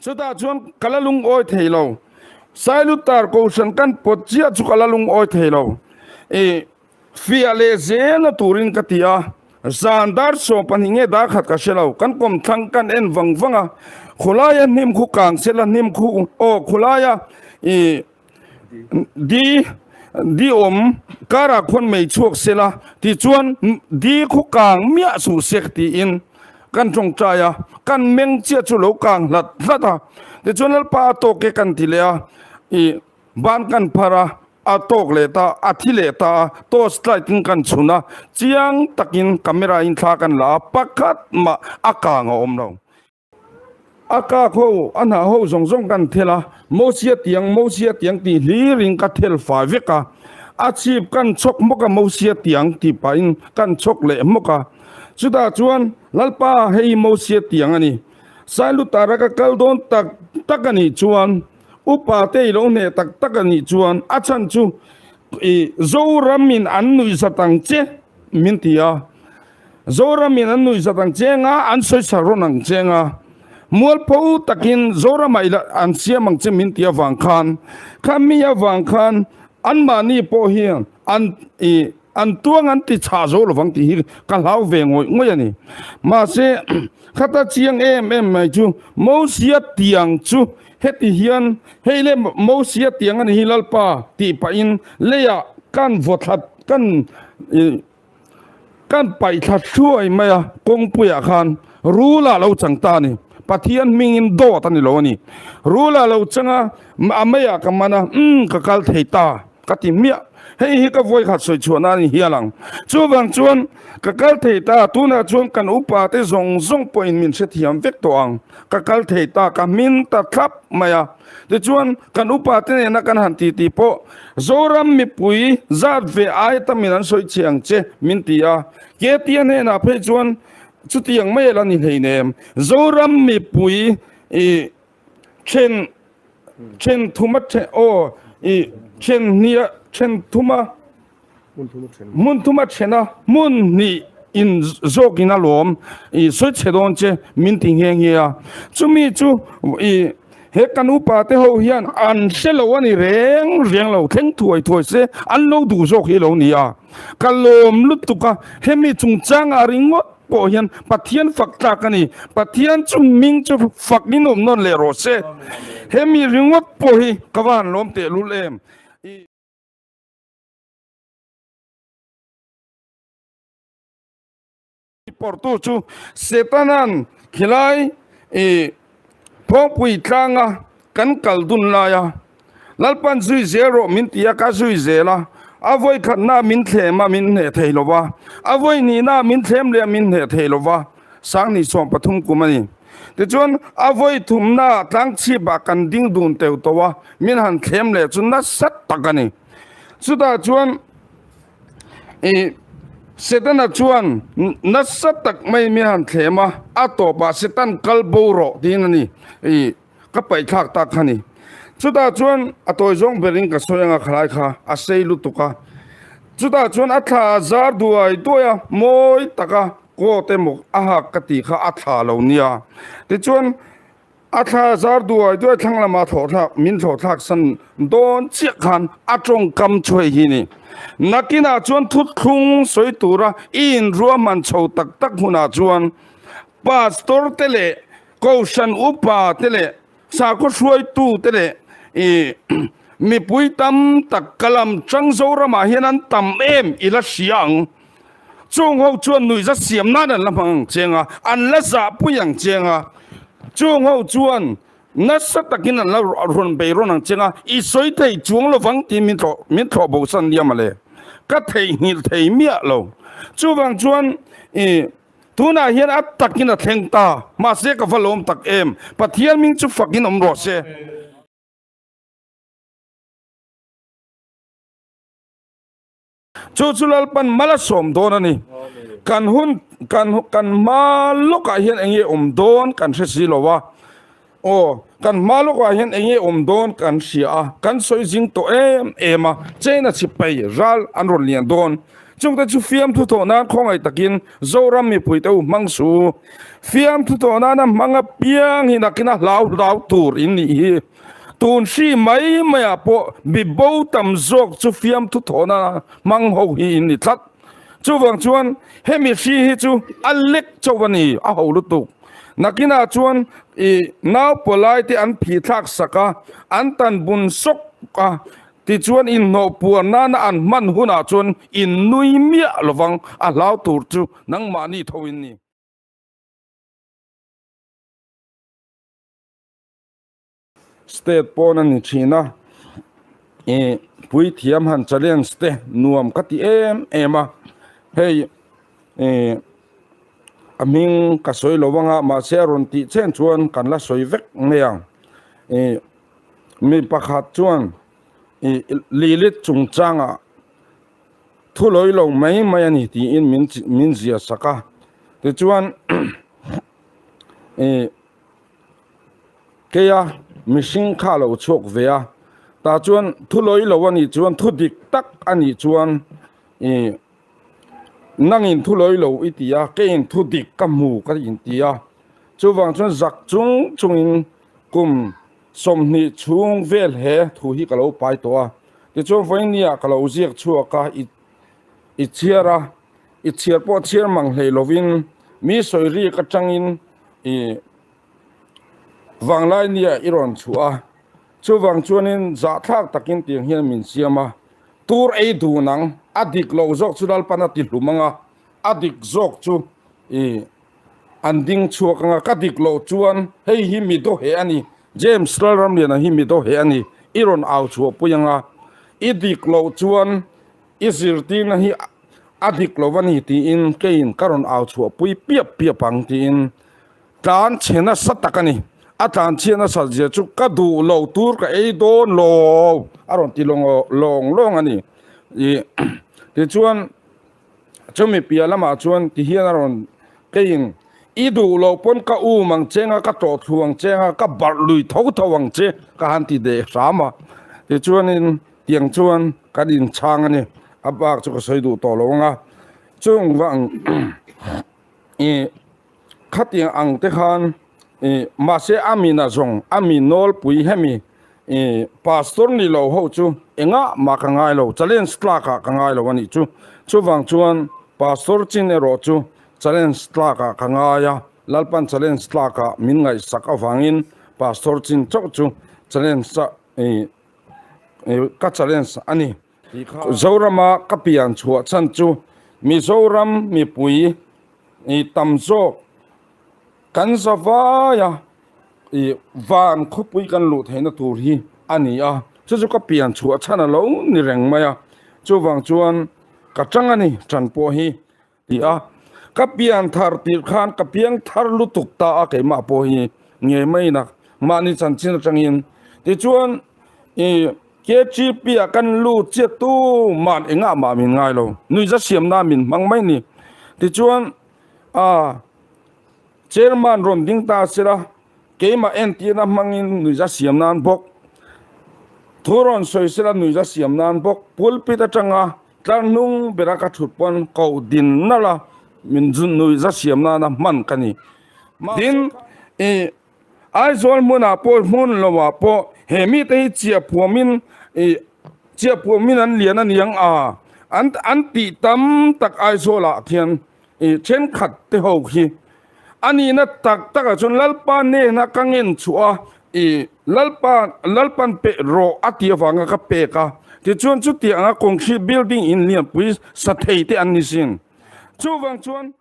Chutah chuan ka la lungawi thei lo. Sailutar Kohhran kan pawt chiah chu ka la lungawi thei lo. I fiah leh zelna turin ka ti a, zan dar 12 nge dar khat ka hre lo. Kan kawmthlang kan en vang vang a, khawlaia hnim khu kang sela hnim khu aw khawlaia i di di awm karah khuan mei chhuak sela tichuan di khu kang miah suh sek tiin kan tawngtai a, kan meng chiah chu lo kang hlat hlat a, tichuan Lalpa a tawk e kan ti leh a, ih ban kan phar a, a tawk leh ta, a thi leh ta a, torch light in kan chhun a, chiang takin camera in thla kan la a, pakhat mah a kang a awm lo. A kak ho, a hnah ho zawng zawng kan thel a, Mosia tiang, Mosia tiang tih hlirin ka thel fai vek a, a chhip kan chhawk hmawk a, Mosia tiang tih pahin kan chhawk leh hmawk a. Chutah chuan, Lalpa, hei hi Mosia tiang a ni. Sailutara ka kal dawn tak tak a nih chuan, upa te i lo hneh tak tak a nih chuan, a chhan chu i Zoramin an nuihzat ang che, min ti a. Zoramin an nuihzat ang cheng a, an sawisak rawn ang cheng a, mualpho takin Zoramah ila an siam ang che min ti avang khan, kha mi avang khan anmahni pawh hi an i an tuang an ti chhah zo lovang tih hi ka hlau ve ngawih ngawih a ni. Mahse, khata chiang em em mai chu Mosia tiang chu heti hian hei le Mosia tiang a ni hi Lalpa tih pahin leiah kan vaw thla kan i Kan paih thla hruai mai a, kawngpuiah khan rul ah lo chang ta a ni. Pathian hmingin dawt a ni lo a ni. Rul ah lo chang a, a meiah ka man a, umm ka kal thei ta ka ti hmiah. Hei hi ka vawi khat sawi chhuahna a ni hial ang. Chuvang chuan ka kal thei ta, tunah chuan kan upa te zawng zawng pawhin min hrethiam vek tawh ang. Ka kal thei ta, ka hmin ta thlap mai a. Tichuan, kan upa te nena kan han titi pawh Zoram mipui zat ve ai tamin an sawi chhe ang che min ti a. Ketia hnenah phei chuan chutiang mai la ni hleinem. Zoram mipui i then then thuma then aw i then hnia then thuma Hmun thum a then a, hmun hnih in zawk in a lawm i sawi chhe dawn che min ti nghe nghe a. Chumi chu i he kan upa te ho hian an hre lo a ni reng reng lo, thleng thuai thuai se an lo duh zawk hi lo ni a. Ka lawm lutuk a, hemi chungchangah ringawt pawh hian Pathian fak tlak a ni. Pathian chu hming chu fak in awm nawn leh rawh se. Hemi ringawt pawh hi ka va han lawm tehlul em. Pawrtu chu Setanan khilai i Phawngpui tlanga kan kal dun laia Lalpan zui zel rawh min ti a, ka zui zel a, a vawi khatna min thlem a min hneh thei lo va, a vawi nihna min thlem leh a min hneh thei lo va, Sangni 13 kum a ni. Tichuan a vawi thumna tlangchhipah kan ding dun teuh tawh a, min han thlem leh chu nasa tak a ni. Chutah chuan i Setana chuan nasa tak mai mi han thlem a, a tawpah Setan kal bo rawh tiin a ni i ka paihthlak tak kha ni. Chutah chuan a tawi zawng berin ka sawi anga khalai kha a sei lutuk a. Chutah chuan a thla a zar duai duai a, mawi taka coat emaw a hak ka tih kha a thla lo nia. Tichuan A thla zar duai duai thlang lama thlawhthlak min thlawhthlak san dawn chiah khan a tawngkam chu hei hi ni. Nakinah chuan thuthlung sawi tura i inruahman chho tak tak hunah chuan Pastor te leh Kohhran upa te leh sakhaw hruaitu te leh i mipui tam tak ka lam tang Zoramah hian an tam em i la hria ang. Chung ho chuan nuihza siam nan an la hmang ang cheng a, an la zahpui ang cheng a. Chung ho chuan nasa takin an la rawn bei rawn ang cheng a, i sawi thei chuang lovang tiin min thlawh min thlawh bo san liam a le. Ka theihnghilh thei miah lo. Chuvang chuan i tunah hian a takin a thleng ta, mahse ka va lawm tak em. Pathian hming chu fakin awm rawh se. Chu chu Lalpan mal a sawm dawn a ni. Kan hun kan kan hma lawkah hian eng nge awm dawn kan hre si lo a. Aw, kan hma lawkah hian eng nge awm dawn kan hria a, kan sawi zing tawh em em a, China chhipai ral an rawn lian dawn. Chungte chu fiamthu thawh nan khawngaih takin Zoram mipuite u hmang suh u. Fiamthu thawh nana hmang apiang hi nakin a hlau hlau tur in nih hi. Tun hri mai maiah pawh mi bo tam zawk chu fiamthu thawh nana hmang ho hi in ni tlat. Chuvang chuan hemi hri hi chu a lek chauh a ni, a ho lutuk. Nakinah chuan i naupawlai te an phih thlak sak a, an tan bun sawk a, tichuan inhnawh puar nana an hman hunah chuan in nui miah lovang, a hlau tur chu nangmahni tho in ni. State pawn a ni thin a, i puithiam han challenge te nuam ka ti em em a, hei i a hming ka sawi lo anga mahse a rawn tih chen chuan kan la sawi vek mai ang, i mi pakhat chuan i Lilith chungchangah thu lawi lo mai mai a ni tiin min min zia sak a, tichuan i. Keia mihring kha a lo chhuak ve a, tah chuan thu lawi lo a nih chuan thu dik tak a nih chuan ih nangin thu lawi lo i ti a, keiin thu dik ka hmu ka inti a, chuvang chuan zak chung chungin kum 20 chhung vel he thu hi ka lo pai tawh a, tichuan vawinia ka lo ziak chhuak a i chhiar a, i chhiar pawh chhiar mang hlei lovin mi sawi rik atangin i Vanglai nia i rawn chhuah a, chuvang chuanin zahthlak takin tiang hian min siam a, tur ei dun ang, a dik lo zawk chu Lalpan a ti hlum ang a, a dik zawk chu i an ding chhuak ang a, ka dik loh chuan hei hi mi dawheh a ni, James Lalramliana hi mi dawheh a ni, i rawn au chhuah pui ang a, i dik loh chuan i zirtirna hi a dik lo a ni tiin keiin ka rawn au chhuah pui piap piap ang tiin Tlan chhe nasa tak a ni. A tlan chhiat nasat zia chu ka duh lo tur ka ei dawn lo a rawn ti lawng lawng lawng a ni. Ih tichuan chumi piah lamah chuan ti hian a rawn keiin i duh loh pawn ka um ang che nga ka tawh thlu ang che nga ka barh lui tho tho ang che ka han ti deh hram a. Tichuanin tiang chuan kan inchhang a ni. A bak chu ka sawi duh tawh lo ang a. Chung vang ih. Khatiang ang te khan i mahse a mi na zawng a mi nawlpui hemi i pastor ni lo ho chu engah mah ka ngai lo challenge tlak ah ka ngai lo a nih chu chuvang chuan pastor chin erawh chu challenge tlak ah ka ngai a Lalpan challenge tlak ah min ngaihsak avangin pastor chin chauh chu challenge ah i ka challenge a ni. Zorama ka pian chhuah chhan chu Mizoram mipui i tam zawk kan za vaia i van khawpui kan luh theihna tur hi a ni a, chu chu ka pian chhuah chhan a lo ni reng mai a, chuvang chuan ka tang a ni tan pawh hi ti a, ka pian thar tirh khan ka piang thar lutuk ta a keimah pawh hi ngei mai nak mahni chanchin atangin tichuan i KTP ah kan lut chiat tu man engah mah min ngai lo nuihza siamna min hmang mai ni tichuan a chairman rawn ding ta sela keimah entirna hmangin nuihza siam nan bawk thu rawn sawi sela nuihza siam nan bawk pulpit atanga tlar hnung bera ka thut pawn koh din nalh a min nuihza siam nana hman ka ni tin i Aizawl hmunah pawh hmun loah pawh he mite hi chiahphuamin ih chiahphuamin an lian a niang a, an an tih tam tak Aizawlah khian ih thenkhat te ho khi a nihna tak takah chuan Lalpa hnena ka ngen chhuah a ih Lalpa Lalpan pe rawh a tih avanga ka pek a, tichuan chutianga concrete building in lianpui sa thei te an ni sin. Chuvang chuan.